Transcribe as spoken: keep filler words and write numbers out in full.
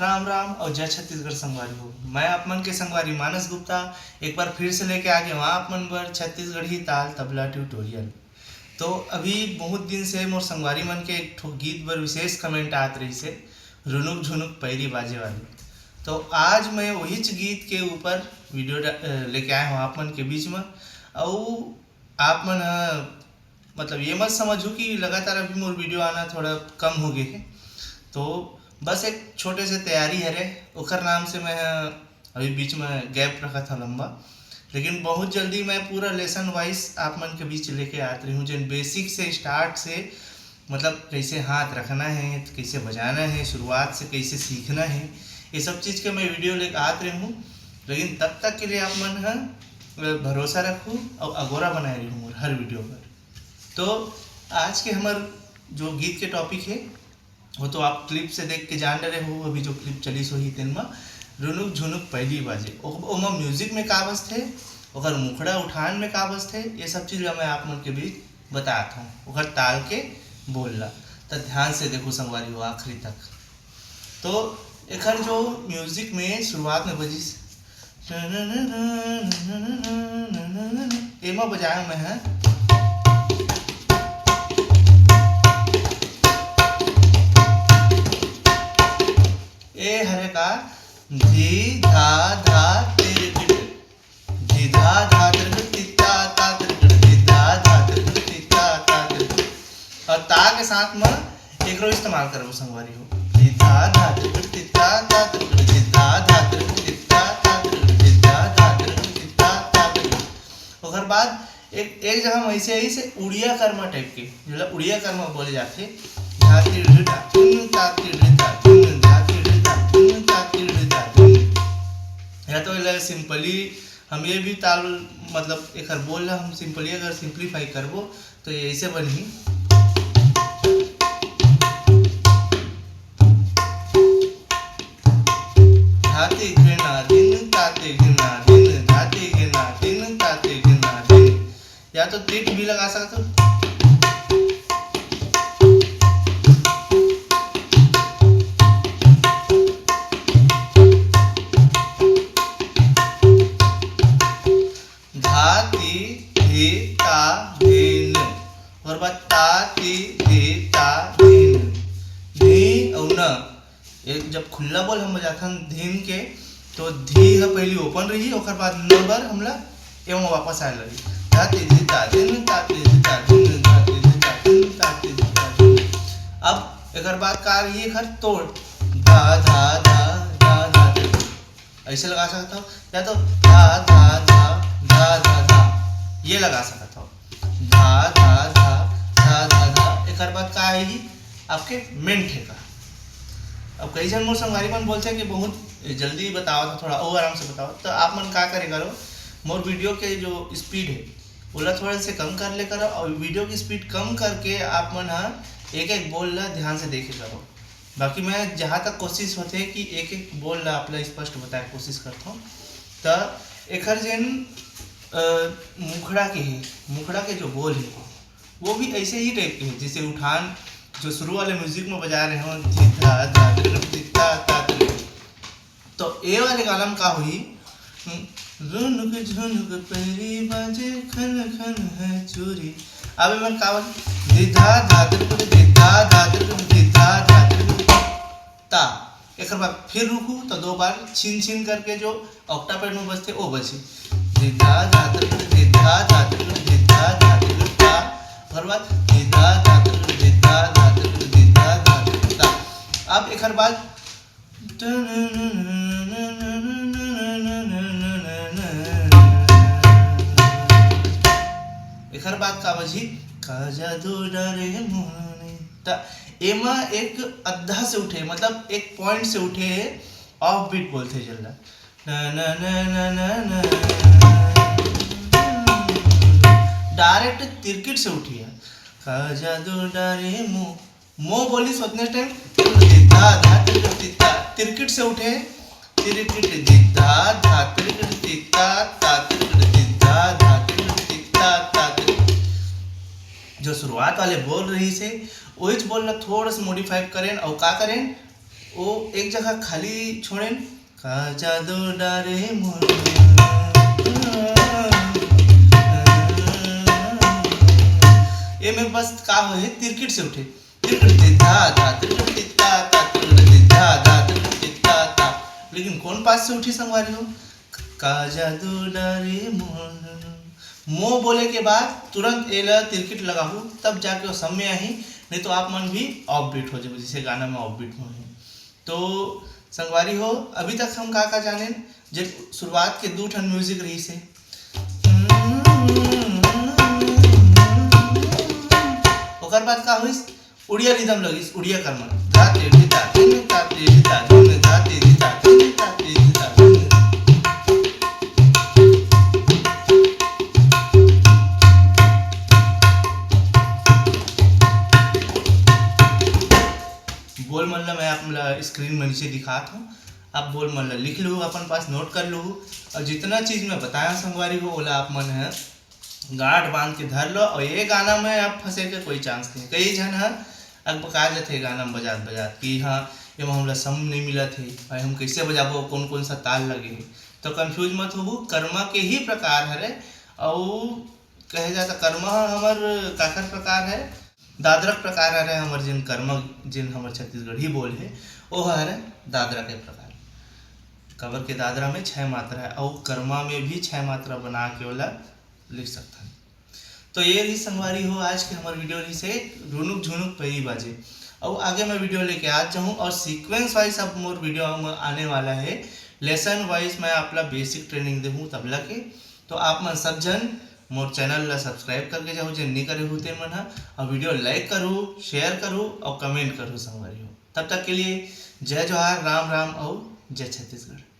राम राम और जय छत्तीसगढ़ संगवारी हो। मैं आप मन के संगवारी मानस गुप्ता एक बार फिर से लेके आ गया हूँ आप मन बर छत्तीसगढ़ी ताल तबला ट्यूटोरियल। तो अभी बहुत दिन से मोर संगवारी मन के एक ठो गीत बर विशेष कमेंट आत रहिस हे, रुनुक झुनुक पैरी बाजे वाले। तो आज मैं वहीच गीत के ऊपर वीडियो डा-, अ, लेके आए हूँ आप मन के बीच में। अउ आप मन ह, मतलब, ये मत समझू कि लगातार अभी मोर वीडियो आना थोड़ा कम हो गए है। तो बस एक छोटे से तैयारी हरे, ओकर नाम से मैं ह अभी बीच में गैप रखत हव लंबा। लेकिन बहुत जल्दी मैं पूरा लेसन वाइज आप मन के बीच लेके आत रही हूँ, जेन बेसिक से, स्टार्ट से, मतलब, कैसे हाथ रखना है, कैसे बजाना है, शुरुआत से कैसे सीखना है, ये सब चीज़ के मैं वीडियो लेके आत रही हूँ। लेकिन तब तक के लिए आप मन ह, अ, भरोसा रखू और अगोरा बनाए रहू मोर हर वीडियो पर। तो आज के हमर जो गीत के टॉपिक है, वो तो आप क्लिप से देख के जान रहे हो, अभी जो क्लिप चलिस होही तेन म रुनुक झुनुक पैली बाजे। ओ-, ओमा म्यूजिक में का बजथे, ओकर मुखड़ा उठान में का बजथे, ये सब चीज़ ला मैं आप मन के बीच बतात हूँ, ओकर ताल के बोल ला। त ध्यान से देखो संगवारी हो आखिरी तक। तो एखर जो म्यूजिक में शुरुआत में बजिस, एमा बजाए मैं ह। ए हरे का, धी धा धा तिरकिट, धी धा धा तिरकिट तित्ता ता तिरकिट, धी धा धा तिरकिट तित्ता ता तिरकिट। और ता के साथ में एकरो इस्तेमाल करबो संगवारी हो। धी धा धा तिरकिट तित्ता ता तिरकिट, धी धा धा तिरकिट तित्ता ता तिरकिट, धी धा धा तिरकिट तित्ता ता तिरकिट। ओकर बाद एक, एक जगह में ऐसे, ऐसे उड़िया कर्मा टाइप के, मतलब उड़िया कर्मा बोले जाथे। धा ती ढी धा धुन, ता ती ढी धा धुन, धा ती ढी धा धुन, ता ती ढी धा धुन। या तो एला सिंपली हम ये भी ताल, मतलब एकर बोल ला हम सिंपली अगर सिंप्लीफाई करबो तो ये ऐसे बनही। धाती घृणा दिन, ताती घृणा दिन, धाती घृणा दिन, ताती घृणा दिन। या तो तिट भी लगा सकते हो। धाती धी ता दिन, और बाद ताती धी ता दिन। धी और न, एक जब खुल्ला बोल हम बजाथन धीन के, तो धी ह पहली ओपन रही, ओकर बाद न बर हमला एवं वापस आए लगी। धा ती धी ता धिन, ता ती धी ता धिन, धा ती धी ता धिन, ता ती धी ता धिन। अब एकर बाद का रही, एकर तोड़, धा धा धा धा धा, ऐसे लगा सकता हो, या तो धा धा धा धा धा धा, ये लगा सकता हो। धा धा धा धा धा धा। एकर बाद का आएगी आपके मेन ठेका। अब कई जन मोर संगवारी मन बोलते हैं कि बहुत जल्दी बताओ था, थोड़ा और आराम से बताओ। तो आप मन का करे करो, मोर वीडियो के जो स्पीड है, ओला थोड़ा से कम कर ले करो, और वीडियो की स्पीड कम करके आप मन हा एक एक बोल ला ध्यान से देखे करो। बाकी मैं जहाँ तक कोशिश होथे कि एक एक बोल ला आप ला स्पष्ट बताए कोशिश करता हूँ। त एकर जेन, अ, मुखड़ा के है, मुखड़ा के जो बोल है, वो भी ऐसे ही टाइप के है, जैसे उठान जो शुरू वाले म्यूजिक में बजा रहे हो, धी धा धा तिरगट धी ता ता तिरगट। तो ए वाले गाना में का होही, हम्म, रुनुक झुनुक पैरी बाजे खन खन है चूरी। अब एमन का बोल, धी धा धा तिरगट धी धा धा तिरगट धी धा धा तिरगट ता। एकर बाद फिर रुकू तो दो बार छीन छीन करके जो ऑक्टापेड में बजथे, वो बजी। धी धा धा तिरगट धी धा धा तिरगट धी धा धा तिरगट ता। ओकर बाद धी धा धा तिरगट धी धा धा तिरगट धी धा धा तिरगट ता। अब एकर बाद एकर बाद का बजी, का जादू डारे मोहनी। त एमा एक अद्धा से उठे, मतलब एक पॉइंट से उठे, ऑफ बीट बोलथे जेला। ना, ना, ना, ना, ना, ना। डायरेक्ट तिरकिट से उठी है। का जादू डारे मो, मो बोली सोचने टाइम धा, धा, तिरकिट, तित्ता, तिरकिट से उठे, तिरकिट, धी, धा, धा, तिरकिट, तित्ता, ता, तिरकिट, धी, धा, धा, तिरकिट, तित्ता, ता, तिरकिट। जो शुरुआत वाले बोल रही से, वही बोल ला थोड़ा सा मॉडिफाई करें और का करें, ओ एक जगह खाली छोड़ेन, का जादू डारे मोर। एमे बस का होहे, तिरकिट से उठे, तिरकिट ता ता, तिरकिट ता ता, तिरकिट ता ता, तिरकिट ता ता। लेकिन कौन पास से उठी संगवारी हो? का जादू डारे मोर। मो बोले के बाद तुरंत एला तिरकिट लगाहू, तब जाके वो समय आही, नहीं तो आप मन भी ऑफ बीट हो जाबो, जैसे गाना में ऑफ बीट में है। तो संगवारी हो, अभी तक हम का का जानेन, जे शुरुआत के दू ठन म्यूजिक रहिस हे, ओकर बाद का होइस, उड़िया रिदम लगिस, उड़िया कर्मा, धा ते धी ता धिन, ता ते धी ता धिन, धा ते धी ता धिन, ता ते धी ता धिन। बोल मन ला मैं आप ला स्क्रीन में नीचे दिखात हूँ, आप बोल मन ला लिख लू, अपन पास नोट कर लू, और जितना चीज मैं बताया संगवारी हो, ओला आप मन है गांठ बांध के धर लो, और ये गाना में आप फंसे के कोई चांस नहीं। कई झन ह अकबका जथे गाना में बजात बजात कि हाँ, ये हमला सम नहीं मिलत हे, भाई हम कैसे बजाबो, कौन कौन सा ताल लगे हे। तो कंफ्यूज मत होबू, कर्मा के ही प्रकार हरे। और कहे जाता कर्मा ह हमर काकर प्रकार है, दादरक प्रकार हरे हमर, जिन कर्मा, जिन हमर छत्तीसगढ़ी बोल है, वो हरे दादरा के प्रकार। काबर के दादरा में छह मात्रा है और कर्मा में भी छह मात्रा बना के ओला लिख सकथन। तो ये रही संगवारी हो आज के हमर वीडियो रही से रुनुक झुनुक पही बाजे। और आगे मैं वीडियो लेके आ जाऊँ और सीक्वेंस वाइज अब मोर वीडियो में आने वाला है, लेसन वाइज मैं आपला बेसिक ट्रेनिंग देहूँ तबला के। तो आप मन सब झन मोर चैनल ला सब्सक्राइब करके जाहू, जेन नहीं करे हो ते मन ह, और वीडियो लाइक करू, शेयर करू और कमेंट करू संगवारी हो। तब तक के लिए जय जोहार, राम राम और जय छत्तीसगढ़।